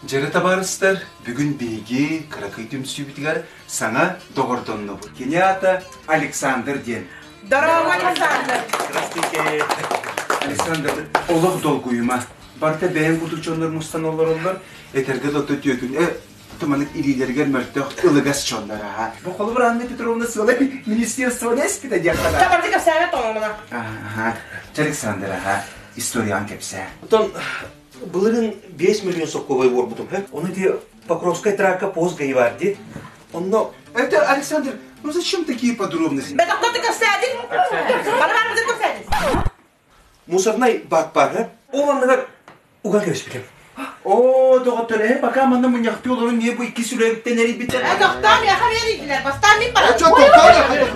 Дьэрэ табаарыстар, бүгүн биһиги кыракый түмсүүбүтүгэр саҥа доҕордоннубут. Кини аата Александр диэн. Здорово, Александр! Здравствуйте! Александр, олох долгуйума. Барыта бэйэҥ курдук дьоннор мустан олороллор. Этэргэ дылы түөкүн, э, туманык илиилэригэр мөлтөх ылыгас дьоннор аха. Бу холобур Анна Петровна сыала министерствоны эспитэ диэххэ да. Табарды кэпсээбэт тоҥомуна. Аха. Чэ, Александр, аха, историяҕын кэпсээ. Оттон былырыын 5 миллион сокуобай уорбутум. Ону ити Покровскай тракка пост гаевар дии. Онно... Это, Александр, ну зачем такие подробности? Бэтохто ты кэпсээтин? Бары барбытын кэпсээтин. Мусорнай бак бар, Ол анныгар уган кэбиспитим. Оо, доҕоттор, эһэ пока манна мунньахтыы олорон миэ бу икки сүлэбиттэн эрийбиттэр. Тохтоо, миэхэ эрийдилэр. Бастаан мин баран. Чо, тохтоо,